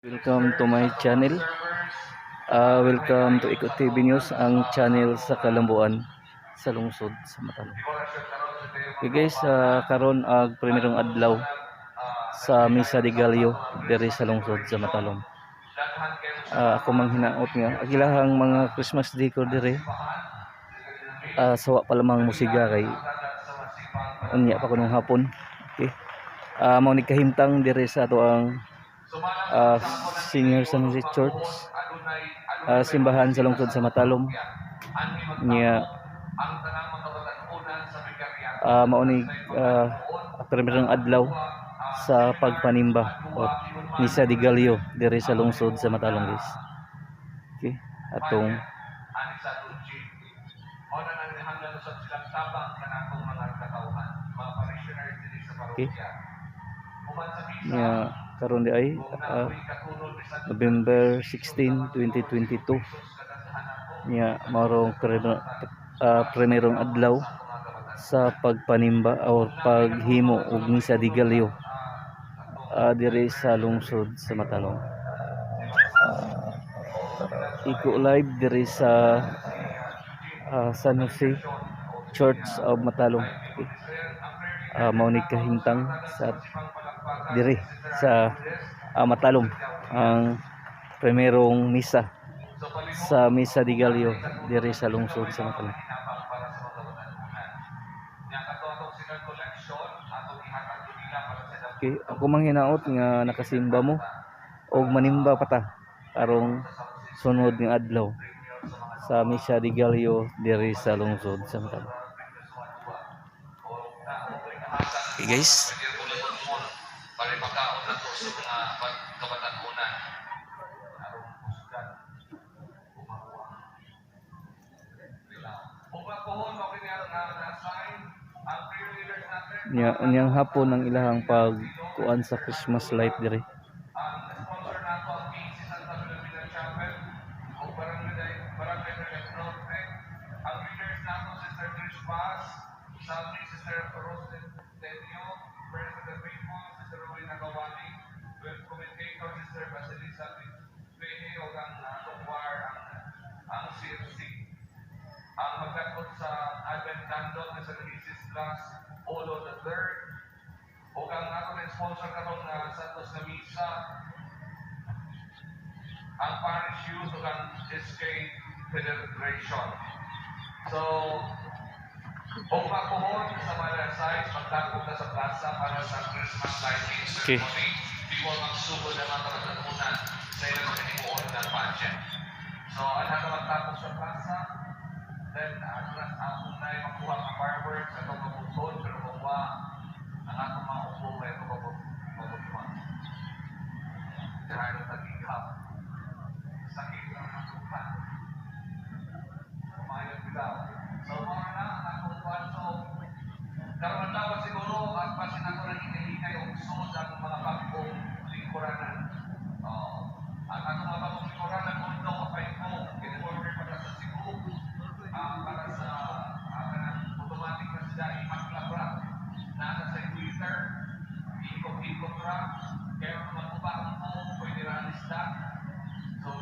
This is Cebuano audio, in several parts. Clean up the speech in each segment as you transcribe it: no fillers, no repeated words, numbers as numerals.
Welcome to my channel. Welcome to Eco TV News, ang channel sa Kalambuan sa lungsod sa Matalom. Okay guys, karon ag primerong adlaw sa Misa de Gallo diri sa lungsod sa Matalom. Ako manghinaot nga ang ilahang mga Christmas decor diri sawa pa lamang musiga kay unya pa kunong hapon. Okay. Mao ni kahimtang diri sa ato ang Senior San Jose Church, simbahan sa lungsod sa Matalom niya. Mao ni primerong adlaw sa pagpanimba o Misa de Gallo diri sa lungsod sa Matalom, guys. Okay, atong Ani sa Luigi. Mao na nang hanggang usab silang tabang kanatong mga katawhan, mga parishioners diri sa parokya. Human sa misa, Niya karon di ay kung nakoy katunol bisan November 16, 2022 niya, maurong primerong adlaw sa pagpanimba or paghimo og Misa de Gallo diri sa lungsod sa Matalom. Iko live diri sa San Jose Church of Matalom. Okay. Mao ni kahimtang sa diri sa Matalom ang primerong misa sa Misa de Gallo diri sa lungsod sa Matalom. Hinabang para sa mga kabatanunan. Nya kato atong second collection, atong ihatag nila para sa Okay, ako manghinaot nga nakasimba mo og manimba pa ta karong sunod nga adlaw sa Misa de Gallo diri sa lungsod sa Matalom. Okay guys. Para makaon na to sa mga kabatanunan. Aron kusgan. Kumakuha. Kung makuhon, okay niya na na-assign ang prayer leaders natin. Nya unyang hapon ang ilahang pagkuan sa Christmas light diri. Ang sponsor nato ang PC Santa Filomena Chapel o Barangay Barangay del Norte. Ang leaders nato, Sister Trish Paz, sa Sister Roslyn Tenio, President of the Faithful, Sister Rowena Kawali, with commentator Sister Basilisa Pehe o ang atong choir ang CFC. Ang magdakot sa Advent Candle na sa Mrs. Blas Olo the Third. O ang ato rin sponsor karon nga Santos na Misa, ang Parish Youth ug ang SK Federation. So, kung makuhon sa mga sites, magdakop na sa plaza para sa Christmas lighting ceremony before magsugod ang mga kabatanunan sa ilang mga himuon ng pageant. So, ang na magtapos sa plaza, then ano na, kung na makuha ang fireworks, atong mabukod, pero kung wa, ang atong mga upo, may ito mabukod. Dahil tagihap. Sakit ng masukan. Kumayan bitaw. So, mga na, ang atong kwan. So, karon adlaw siguro, at pasin ako ng hinihikay og suod ang mga bagong lingkuranan. Oh, ang atong mga bagong lingkuranan, although kapay ko, in-order para sa Cebu, para sa kanang automatic na sila, imaklabra na sa Twitter, ikot-ikot ra, kaya kung maguba ang buo, pwede ra ang isda. So,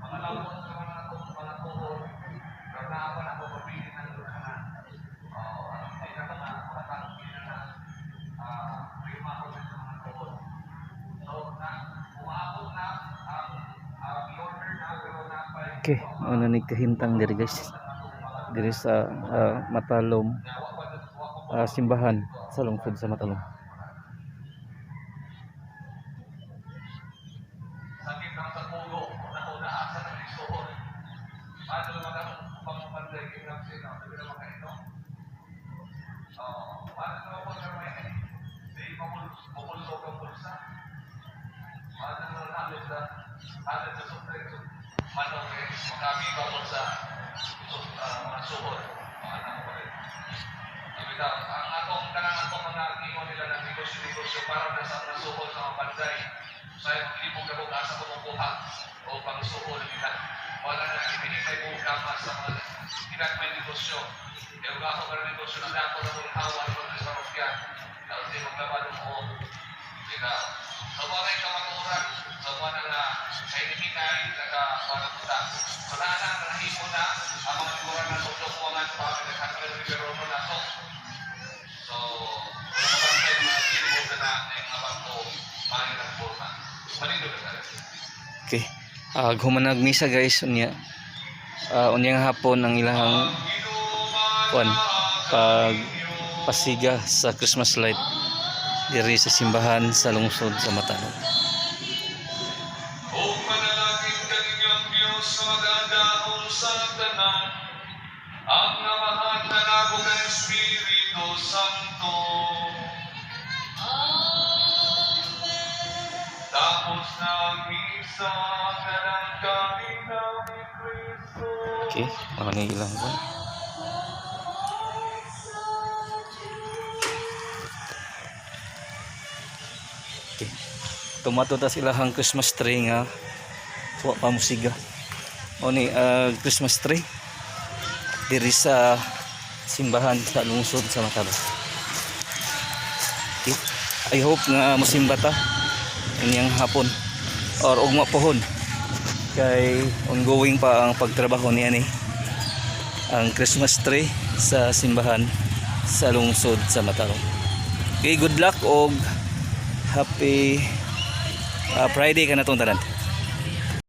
mga lawon sa mga atong mga tuhod, pero naa pa na ako pabili ng kanan. Oh, hindi na mga mga tao na prima ko sa mga tuhod. So, na, umaabot na ang i-order na pero napay Okay, mao na ni kahimtang diri guys. Diri sa Matalom simbahan sa lungsod sa Matalom. Sakit lang sa pugo, una-una asa na isuod. Paano naman ang pamamanday kay Ramsey na sabi naman kayo, no? Oh, paano naman po naman eh? Di mamulog ang bulsa. Paano naman halos sa sumbre, manong eh, makabiba mo sa mga suhol. Mga anak ko rin. Sabi daw, ang atong kanang atong mga ingon nila ng negosyo-negosyo para na sa mga suhol sa mga panday. Sayang libog na kung asa ko makuha o pangsuhol nila. Wala na ibinigay mo kama sa mga ginagmay negosyo. Kaya kung ako ng negosyo na dako na mong hawa ng mga parokya. Tapos di maglabado mo. Diba? So, mao na kamatuoran. So, mao na nga, sa inimikay, naka, kuha. So, na na, nahimo na, ang mga lingkuranan sa kuwangan pa, nagkakaroon na to. So, mga mga tipo na na, mga bago, mga nagporma. Malino na. Okay. Human misa, guys, unya. Unyang hapon ang ilahang kuan pag pasiga sa Christmas light diri sa simbahan sa lungsod sa Matalom. O panalangin kaninyang Diyos sa magagahom sa tanan, ang Amahan na nako ng Espiritu Santo. Tapos na ang misa, kanang kami ni Kristo. Okay, mao ni ilang kuan. Okay. Tumato ta ilahang Christmas tree nga wa pa musiga. O ni Christmas tree diri sa simbahan sa lungsod sa Matalom. Okay. I hope nga mosimba ta inyang hapon or ugma pohon kay ongoing pa ang pagtrabaho niya ni ang Christmas tree sa simbahan sa lungsod sa Matalom. Okay, good luck og happy Friday kanatong tanan.